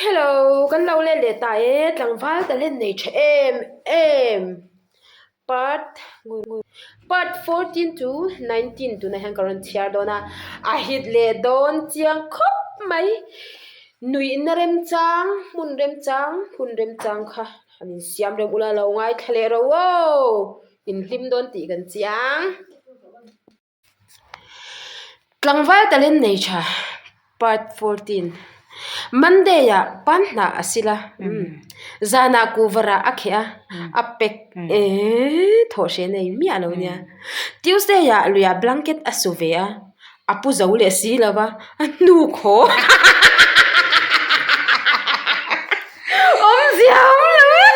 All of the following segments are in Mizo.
Hello, kan lo let leh ta e, tlangval talent nei tha em em part part 14 to 19 tunah hian ka rawn chhiar dawn a, a hit leh dawn chiang khawp mai, nuihna remchang hmun remchang hun remchang kha han insiam rem ula lo ngaithla leh ro aw, inhlim dawn tih kan chiang. Tlangval talent nei tha part 14 Monday ah pan hnah a sil a zanah kuhva rah a kheh a a pack eeee thawh hreh nei miah lo nia Tuesday ah luiah blanket a su ve a a pu zo leh si lo va a hnuk haw awmzia a awm lo e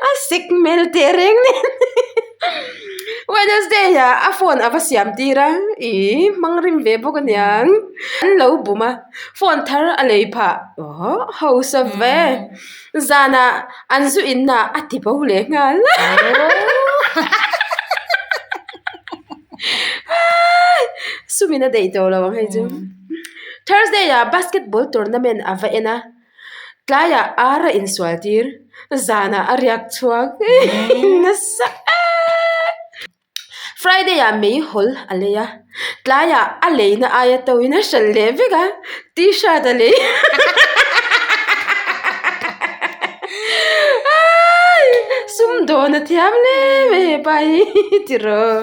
a sek hmel teh reng nen Wednesday ah a phone a va siam tir a ih hmang rim ve bawk aniang an lo bum a phone thar a lei phah aw hausa ve zanah an zu inna a ti bo leh nghal sumin a daih tawh lo ang hei chu Thursday ah basketball tournament a va en a tlaiah ar a insual tir zanah a riak chhuak nasa em Friday ah meihawl a lei a tlaiah a leina aia to in a hralh leh vek a t-shirt a lei sumdawn a thiam hle mai hepa hi tiraw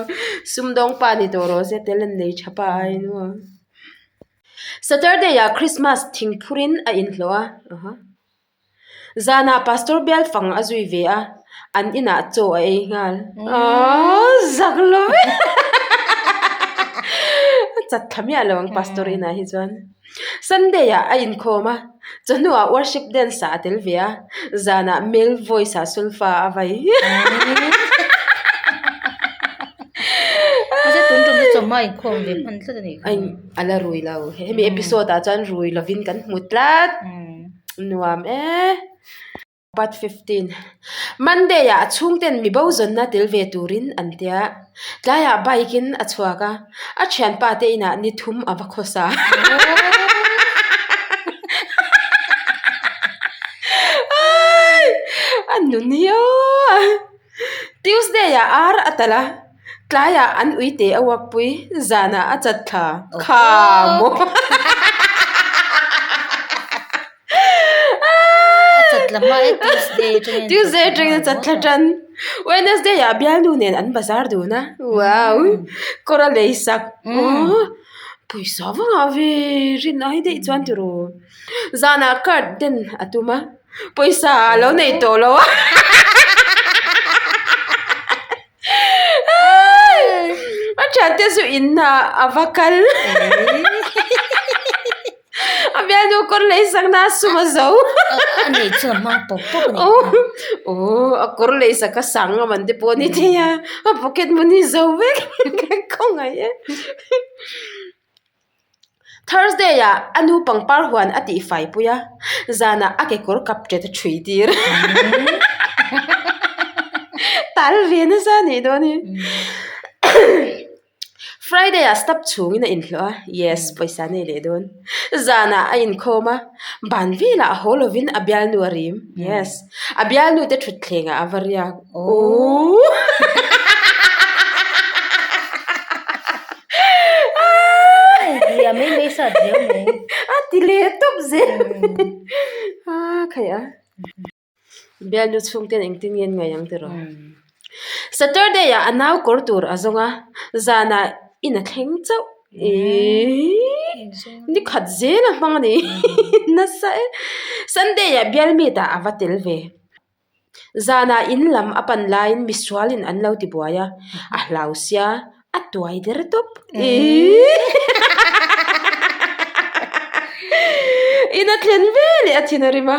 sumdawng pa ni tawh rawh se talent nei tha pa ai nu a. Saturday ah Christmas thing phurin a inhlawh a, aha. Zanah Pastor bial fang a zui ve a, an inah chaw a ei nghal. Aaa zak lo ve A chat thla miah lo ang Pastor inah hi chuan. Sunday ah a inkhawm a, chawhnuah worship dance ah a tel ve a, zanah male voice ah solfa a vai. Mahse tun tum chu chawhma inkhawm ve hman tlat a nih kha. A la rui lo. Hemi episode ah chuan rui lovin kan hmu tlat. Nuam e. Part 15. Monday ah a chhungten mi bo zawnna tel ve turin an tia. Tlaiah bike in a chhuak a, a thianpa te inah ni thum a va khawsa. A nun hi aw. Tuesday ah ar a talh a, tlaiah an uite a uak pui, zanah a chat thla kha maw. A chat la hma e Tuesday atangin Tuesday atangin a chat thla tan. Wednesday ah bialnu nen an bazar dun a, wow kawr a lei sak aw pawisa vang ah ve rin ai daih chuan tiraw. Zanah card den a tum a. Pawisa a lo nei tawh lo a. A thiante chu in ah a va kal. A bialnu kawr lei sak na a sum a zo. A nei chu a hmang pawp pawp a ni. Aw a kawr lei sak a sang a man te pawh a ni thei a. A pocket money zo vek ka khawngaih e. Thursday ah a nu pangpar huan a tih fai pui a, zanah a kekawr kap ṭet a ṭhui tir. Tal ve nasa a nih dawn hi. Friday ah step chhungin a inhlawh a, yes pawisa nei leh dawn. Zanah a inkhawm a, ban velah a haw lovin a bialnu a rim, yes a bialnu te ṭhutthleng ah a va riak. Ooh. Zia mai mai sat zel mai. A ti leh tawp zel. A khaih a. Bialnu chhungten engtin nge an ngaih ang tiraw. Saturday ah a nau kawr tur a zawng a, zanah in a thleng chauh. Ihh ni khat zel a hmang a ni nasa e. Sunday ah bial meet ah a va tel ve. Zanah in lam a pan laiin misualin an lo ti buai a, a hlau sia, a tuai der tawp. In a thlen ve leh a thin a rim a,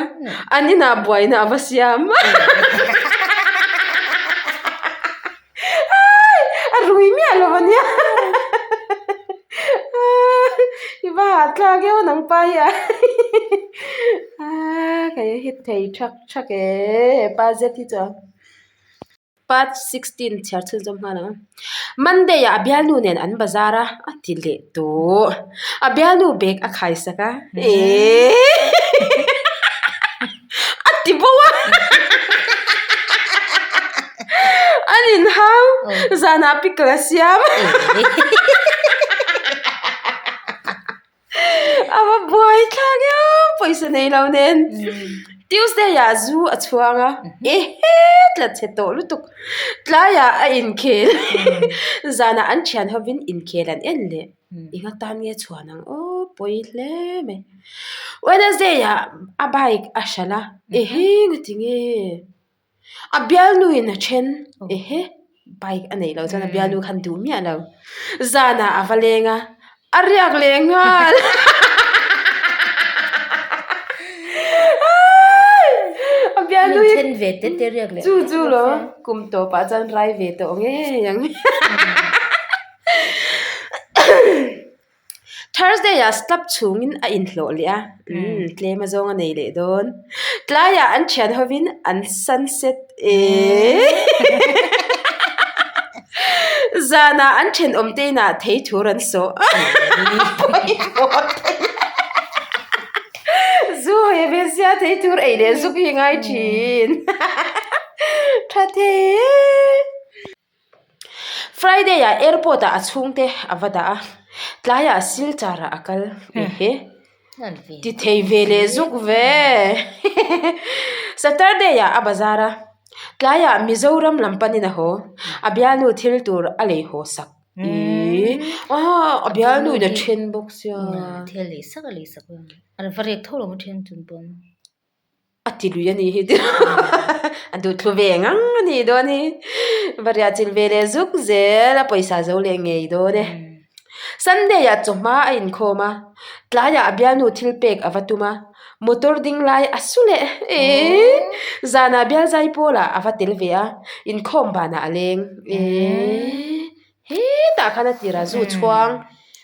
an inah buaina a va siam. A rui miah lo ania i va hahthlak eo nang pa hi a kei a hit thei thak thak e hepa zet hi chuan part 16 chhiar chhunzawm nghal ang Monday ah a bialnu nen an bazar a a ti leh tawh a bialnu bag a khaisak a eehh. Zanah pickle a siam. A va buai thlak em pawisa nei lo nen. Tuesday ah zu a chhuang a, ehe tla chhe tawh lutuk. Tlaiah a inkhel. Zanah an thian hovin inkhel an en leh. Eng atan nge chhuan ang aw pawi hle mai. Wednesday ah a bike a hralh a, ehe ngati nge. A bialnu in a then ehe bike a neih loh chuan a bialnu khan duh miah lo. Zanah a va leng a, a riak leh nghal. A bialnu hi Then ve te te riak leh. Chu chu lo kum tawpah chuan rai ve tawh ngei ang. Thursday ah slab chhungin a inhlawh leh a, umm tlem a zawng a nei leh dawn. Tlaiah an thian hovin an sunset eee Zanah an thenawm te inah thei thur an sawh Zu hawi ve sia thei thur ei leh zuk hi ngai thin Tha thei e. Friday ah airport ah a chhungte a va dah a, tlaiah Silchar ah a kal ehe ti thei ve leh zuk ve Saturday ah a bazar a, tlaiah Mizoram lam panin a haw, a bialnu thil tur a lei haw sak ih a bialnu in a then bawk sia. Thil lei sak a lei sak a va rek tho lo maw then chung pawn. A ti lui a nih hi a duh thlu ve ngang a nih dawn hi va riah chilh ve leh zuk zel a pawisa zo leh ngei dawn e Sunday ah chawhma a inkhawm a tlaiah a bialnu thil pek a va tum a motor ding lai a su leh eee zanah bial zai pawlah a va tel ve a inkhawm banah a leng eee. Hetah khan a tirah zu chhuang.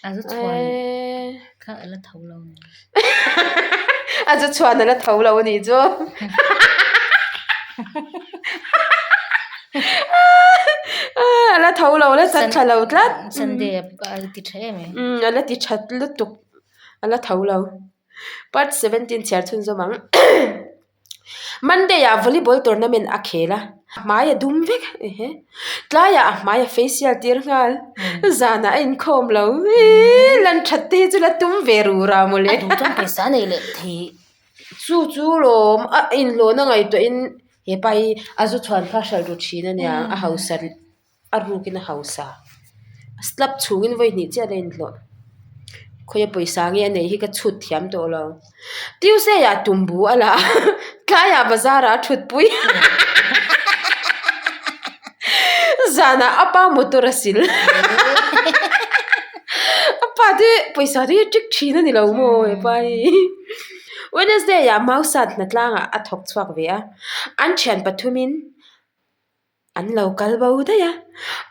A zu chhuan kha a la tho lo ni. A zu chhuan a la tho lo a nih chu. A la tho lo, a la chat tha lo tlat. Sunday a la ti tha em em. A la ti tha lutuk. A la tho lo. Part 17 chhiar chhunzawm ang. Monday ah volleyball tournament a khel a, a hmai a dum vek ehe tlaiah a hmai a facial tir nghal zanah a inkhawm lo iiii lan that te hi chu la tum ve rur a mawle. A duh chuan pawisa a nei leh thei. Chu chu lawm a inhlawhna ngaihtuahin hepa hi a zu chhuan kha hralh ru thin a nia a hausa A rukin a hausa. A slab chhungin vawi hnih chiah a la inhlawh. Khawia pawisa nge a neih hi ka chhut thiam tawh lo. Tuesday ah tumbu a la a, tlaiah bazar ah a thutpui. Zanah a pa motor a sil. A pa te pawisa te hi a trick thin a ni lo maw hepa hi. Wednesday ah Mausat hnatlangah a thawk chhuak ve a, an thian pathumin. An lo kal bo daih a,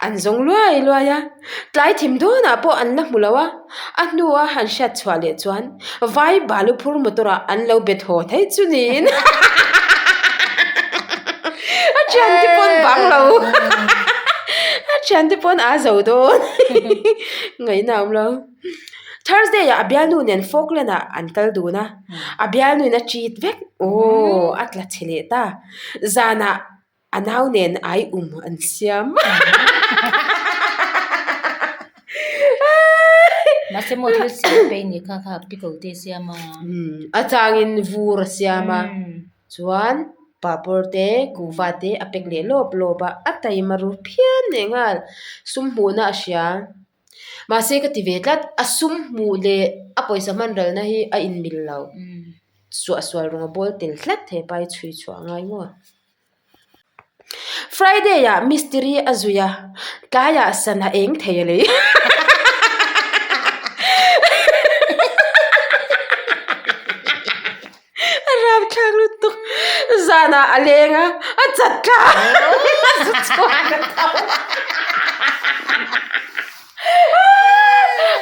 an zawng luai luai a, tlai thim dawnah pawh an la hmu lo a, a hnua han hriat chhuah leh chuan vai balu phur motor ah an lo bet haw thei chu niin a thiante pawn bang lo a thiante pawn aa zo dawn ngaihna a awm lo. Thursday ah a bialnu nen Falkland ah an kal dun a, a bialnu in a treat vek aw a tla chhe leh ta zanah. A nau nen ai um an siam. Mahse maw thil siam pei ni kha kha pickle te siam a. A changin vur a siam a. Chuan papawr te kuhva te a pack leh lawp lawp a. A taima ru phian leh nghal. Sum hmuhna a hria. Mahse ka ti ve tlat a sum hmuh leh a pawisa hman ralna hi a inmil lo. Suahsual rawng a bawl tel tlat hepa hi chhui chhuah a ngai maw. Friday ah mistiri a zui a, tlaiah sana eng thei a lei. A rapthlak lutuk. Zanah a leng a, a chat thla a zu chhuan a tho.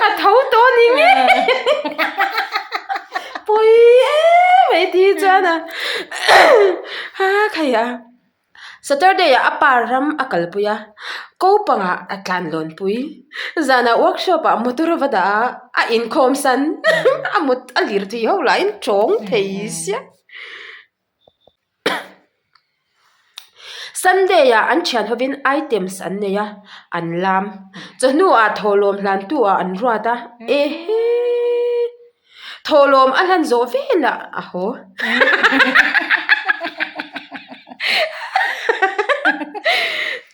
A tho tawh a ni ngei. Pawi em mai ti chuan a ha khai a. Saturday ah a pa ram a kalpui a, ko pangah a tlan lawn pui. Zanah workshop ah motor a va dah a, a inkhawm san a mut a lir thei ho lahin tawng thei sia. Sunday ah an thian hovin items an nei a, an lam. Chawhnu ah thawhlawm hlantu ah an ruat a, ehe! Thawhlawm a hlan zawh velah a haw.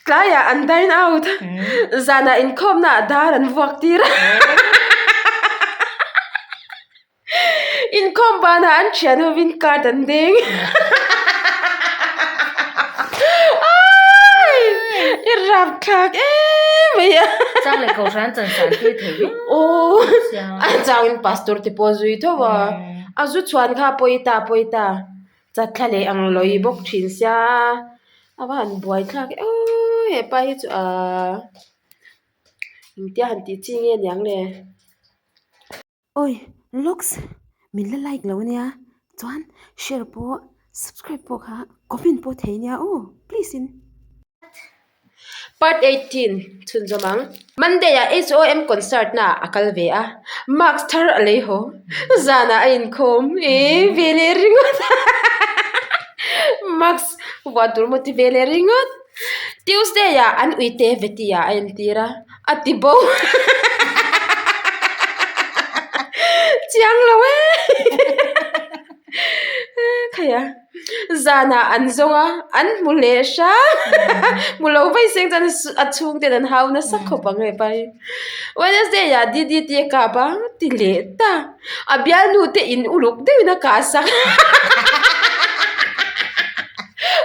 Tlaiah an dine out. Zanah inkhawmna ah dar an vuak tir a. Inkhawm banah an thian hovin card an deng. I rapthlak em mai a. Chang leh kohhran chan san tir thei viau. Aw a changin pastor te pawh a zui tho a. A zu chhuan kha a pawi ta a pawi ta. Chatthla leh ang lawi bawk thin sia. A va han buai thlak e aw hepa hi chu ahh engtia han tih chi nge niang le. Oi looks min la like lo ania chuan share pawh subscribe pawh kha comment pawh thei ania aw please in. Part 18 chhunzawm ang. Monday ah HOM concert na ah a kal ve a mask thar a lei haw zanah a inkhawm ee ve leh ringawt mask vuah tur maw ti ve leh ringawt Tuesday ah an uite veti ah a entir a. A ti bo chiang lo e khaia zanah an zawng a an hmu leh hrang hmu lo vaih seng chuan a chhung ten an hau nasa khawp ang hepa hi Wednesday ah DDT a kap a ti leh ta a bialnu te in uluk deuhin a kah sak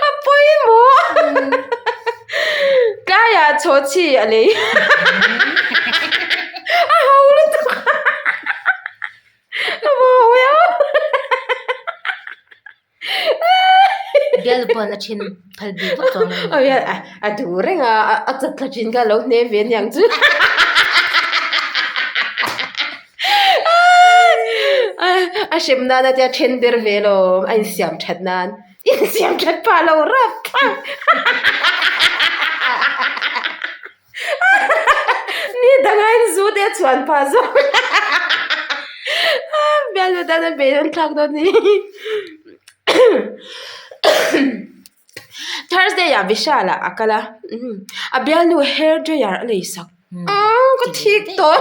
a pawimawh. Tlaiah chhawchhi a lei a ho lutuk a mawi a Bial pawn a then phal bik vak chuang lo a a a duh reng a a chat thla thin kha a lo hne ve aniang chu a hrem nan a tia then der ve lo a insiam that nan. Insiam that phah lo rap thlak. Ni danga in zu te chuan phah zawk. Bialnu tan a beidawn thlak dawn ni. Thursday ah Vishal ah a kal a, a bialnu hair dryer a lei sak. Ka thik tawh.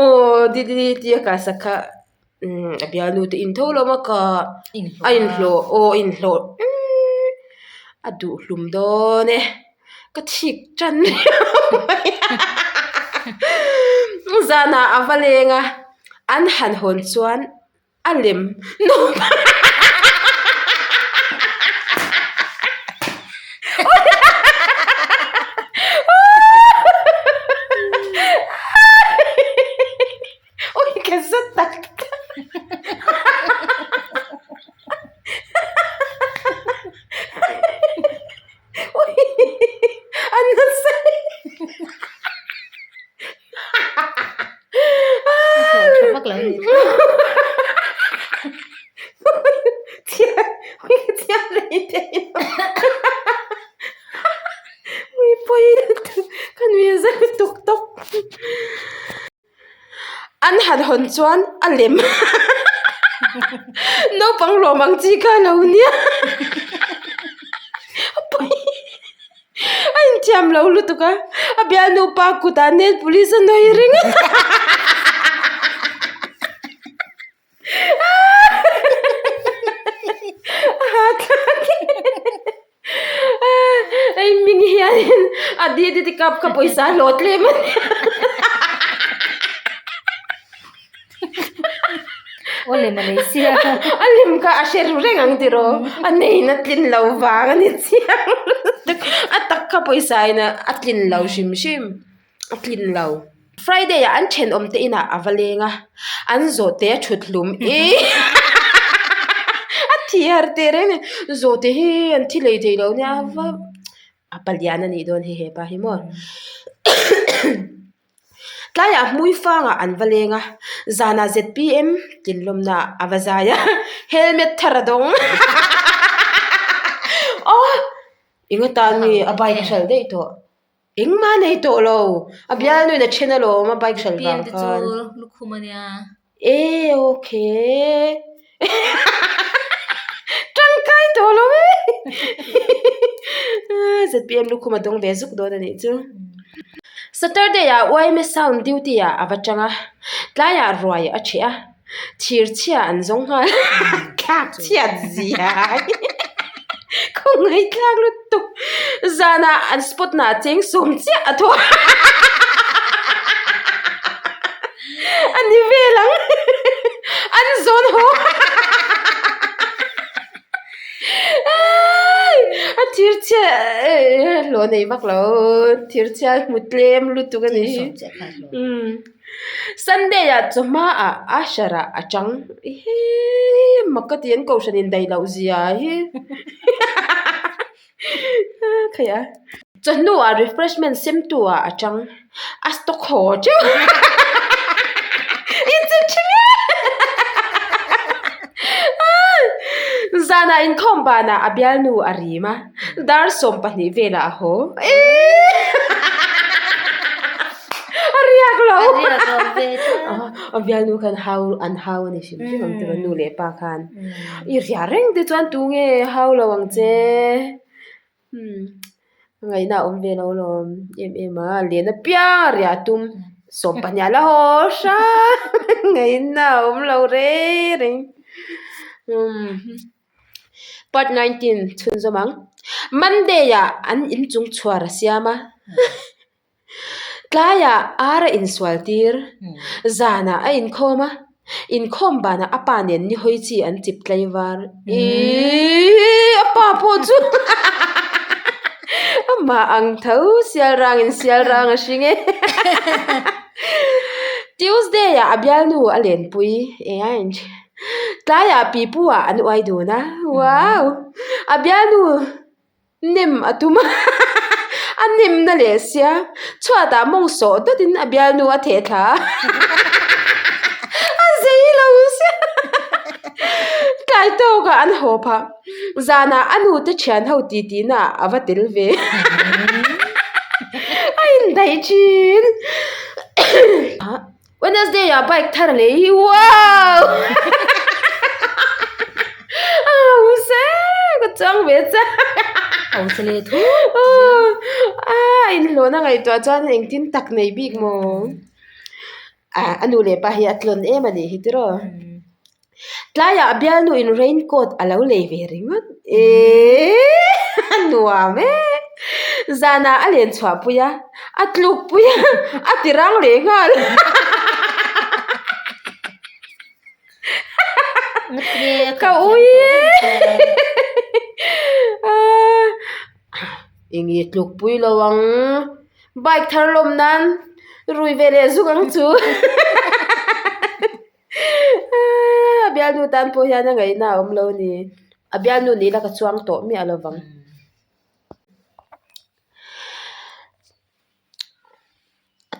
Aw DDT a kah sak kha. Umm a bialnu te in tho lo a ka a inhlawh aw a inhlawh umm a duh hlum dawn e ka thik tan mai a zanah a va leng a an han hawn chuan a lem naupang Ui ka zat tak tak. Ui a nasa Ui ka chhiar rei thei lo. Ui pawi lutuk ka nui a za lutuk tawp. An han hawn chuan a lem naupang lawm ang chi kha a lo nia a inthiam lo lutuk a a bialnu pa kutah nail polish a nawi reng a. Hei hming hianin a DDT cup kha pawisa a hlawh tlem a nia. Aw lem a nei sia. A lem kha a hre ru reng ang tiraw a neiin a tlin lo vang a ni chiang lutuk a tak kha pawisa in a tlin lo hrim hrim. A tlin lo. Friday ah an thenawm te inah a va leng a, an zawhte a thut hlum i a thi har teh reng a ni. Zawhte hi an thi lei thei lo nia va a palian a nih dawn hi hepa hi maw. Tlaiah hmui fangah an va leng a, zanah zpm tlinlawmna ah a va zai a, helmet thar a dawng. Aw eng atan nge a bike hralh daih tawh. Engmah nei tawh lo. A bialnu in a then alawm a bike hralh vang te khan. chu lukhum a nia. E okay. Tangkai. tawh lo e ZPM lukhum a dawng ve zuk dawn a nih chu. Saturday ah yma sound duty ah a va tang a, tlaiah ruai a ṭheh a, thir chhia an zawng nghal thlak chhiat zia khawngaih thlak lutuk zanah an spot na ah cheng sawm chiah a thaw a ni vel ang an zawn haw a thir chhia hlawh nei vak lo thir chhia hmu tlem lutuk a ni Sunday ah chawhma ah Usher ah a chang ehe mak ka ti an kohhran in daih loh zia hi khaih a chawhnu ah refreshment sem tu ah a chang a stock haw teuh i chi thin e zanah inkhawm banah a bialnu a rim a dar 12 velah a haw A riak lo. A riak lo ve ta. A bialnu khan hau an hau a ni hrim hrim ang tiraw nu leh pa khan. I riah reng te chuan tu nge hau lo ang che. Umm ngaihna a awm ve lo lawm em em a len apiang a riah tum 12 a la haw hrang ngaihna a awm lo reng reng. Umm. Part 19 chhunzawm ang. Monday ah an inchung chhuar a siam a. Tlaiah ar a insual tir, zanah a inkhawm a, inkhawm banah a pa nen ni hawi chi an chip tlai var. Iiii a pa pawh chu amah ang tho sial rangin sial rang a hring e. Tuesday ah a bialnu a lenpui eng tlaiah pipu ah an uai dun a, wow a bialnu. Nem a tum a, a nem na leh sia, chhuatah mawng sawh dawtin a bialnu a theh thla a, a zei lo sia, tlai tawkah an haw phah, zanah a nu te thian ho ti tih naah a va tel ve, a indaih thin. Wednesday ah bike thar lei hi wow a hausa ka chuang ve chiah hausa leh thu a inhlawhna ngaihtuah chuan engtin tak nei bik maw ah a nu leh pa hi a tlawn em a nih hi tiraw. Tlaiah a bialnu in rain coat a lo lei ve ringawt eeee a nuam e zanah a len chhuah pui a a tluk pui a a ti rang leh nghal ka ui e eng nge tluk pui lo ang. Bike thar lawm nan rui ve leh zuk ang chu. A bialnu tan pawh hian a ngaihna a awm lo a ni. A bialnu ni ila ka chuang tawh miah lo vang.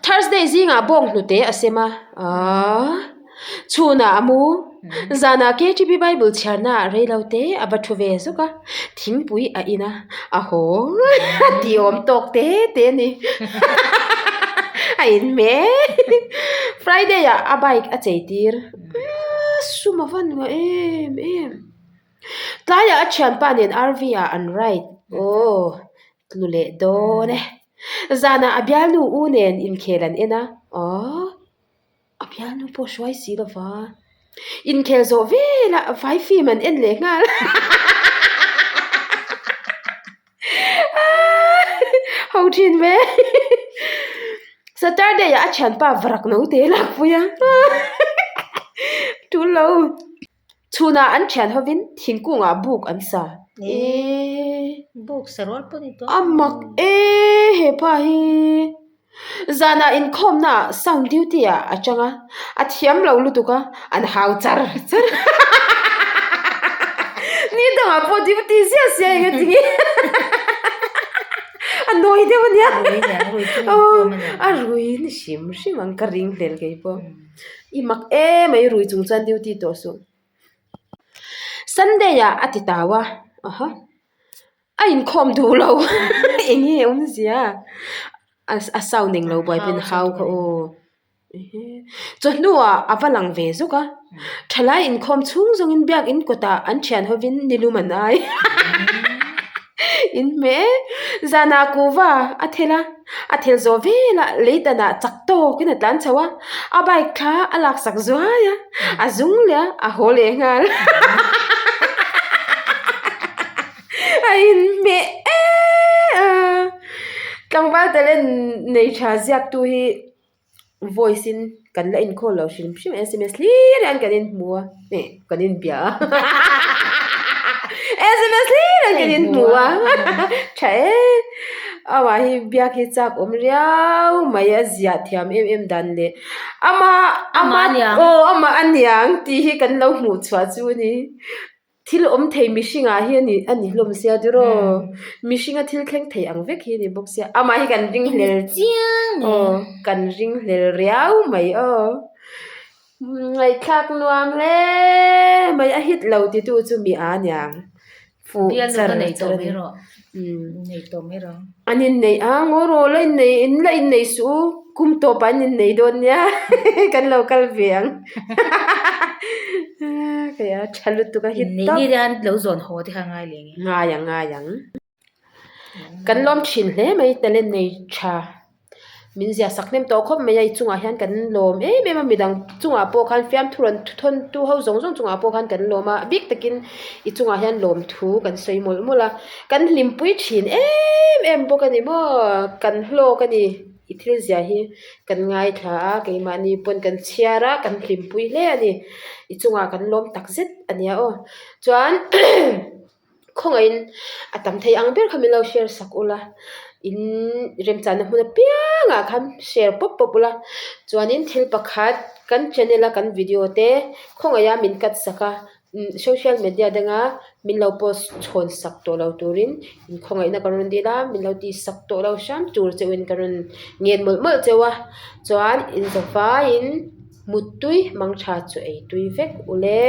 Thursday zingah bawng hnute a sem a, aaa chhunah a mu. Zanah KTP Bible chhiarnaah reilo te a va thu ve zuk a, thingpui a in a, a haw a tih awm tawk te te a ni. A in hmel. Friday ah a bike a chei tir. Sum a va nuah em em. Tlaiah a thianpa nen RV ah an ride. Aw tlu leh dawn e. Zanah a bialnu u nen inkhel an en a. Aw. A bialnu pawh hruai si lo va, inkhel zawh velah vai film an en leh nghal. Ho thin ve. Saturday ah a thianpa varak naute lakpui a. Tul lo. Chhunah an thian hovin thingkungah buk an sa. Eee buk sa rual pawh ni tawh. A mak e he pa hi. Zanah inkhawmnaah sound duty ah a chang a, a thiam lo lutuk a, an hau char char. Ni dangah pawh duty ziah sia eng a ti nge. A nawi deuh a nia. A rui ni hrim hrim ang ka ring hlel kei pawh. I mak em mai rui chung chuan duty tawh suh. Sunday ah a ti tau a aha a inkhawm duh lo eng nge awmzia a sound englo buai pawhin hau kha aw. Chawhnuah a va lang ve zuk a, thalai inkhawm chhung zawngin biakin kawtah an thian hovin nilum an ai. Inhmeh zanah kuhva a thel a, a thel zawh velah leitanah chak tawkin a tlan chho a, a bike thla a laksak zuai a, a zung leh a, a haw leh nghal. A inhmeh em a, tlangval talent nei tha ziaktu hi voice in kan la inkhawm lo hrim hrim sms hlir hian kan inhmu a eh kan inbia a sms hlir hian kan inhmu a tha e amah hi biak hi chak awm riau mai a ziah thiam em em dan leh ama ama aw amah a niang tih hi kan lo hmuh chhuah chu a ni. Thil awm thei mihringah hi a ni a ni hlawm sia tiraw mihringa thil thleng thei ang vek hi a ni bawk sia amah hi kan ring hlel aw kan ring hlel riau mai aw ngaihthlak nuam hle mai a hit lo ti tu chu mi a niang fuh char char a ni an inneih a ngaw rawh la inneih in la inneih suh u kum tawpah an inneih dawn nia kan lo kal ve ang kei a tha lutuk a hit tawp ngai ang ngai ang kan lawm thin hle mai talent nei tha. Min zia sak hnem tawh khawp mai a i chungah hian kan lawm em em a midang chungah pawh khan fiamthu rawn thawn tu ho zawng zawng chungah pawh khan kan lawm a a bik takin i chungah hian lawmthu kan sawi mawlh mawlh a kan hlimpui thin em em bawk a ni maw kan hlawk a ni i thil zia hi kan ngaithla a keimahni pawn kan chhiar a kan hlimpui hle a ni i chungah kan lawm tak zet a nia aw chuan. Khawngaihin a tam thei ang ber kha min lo share sak ula in remchahna hmun apiangah khan share pawp pawp ula chuanin thil pakhat kan channel a kan video te khawngaiha min cut sak a social media danga min lo post chhawn sak tawh lo turin in khawngaihna ka rawn dil a min lo tih sak tawh lo hram tur chauhin ka rawn ngen mawlh mawlh chauh a chuan in zavaiin muttui mangtha chu ei tui vek ule.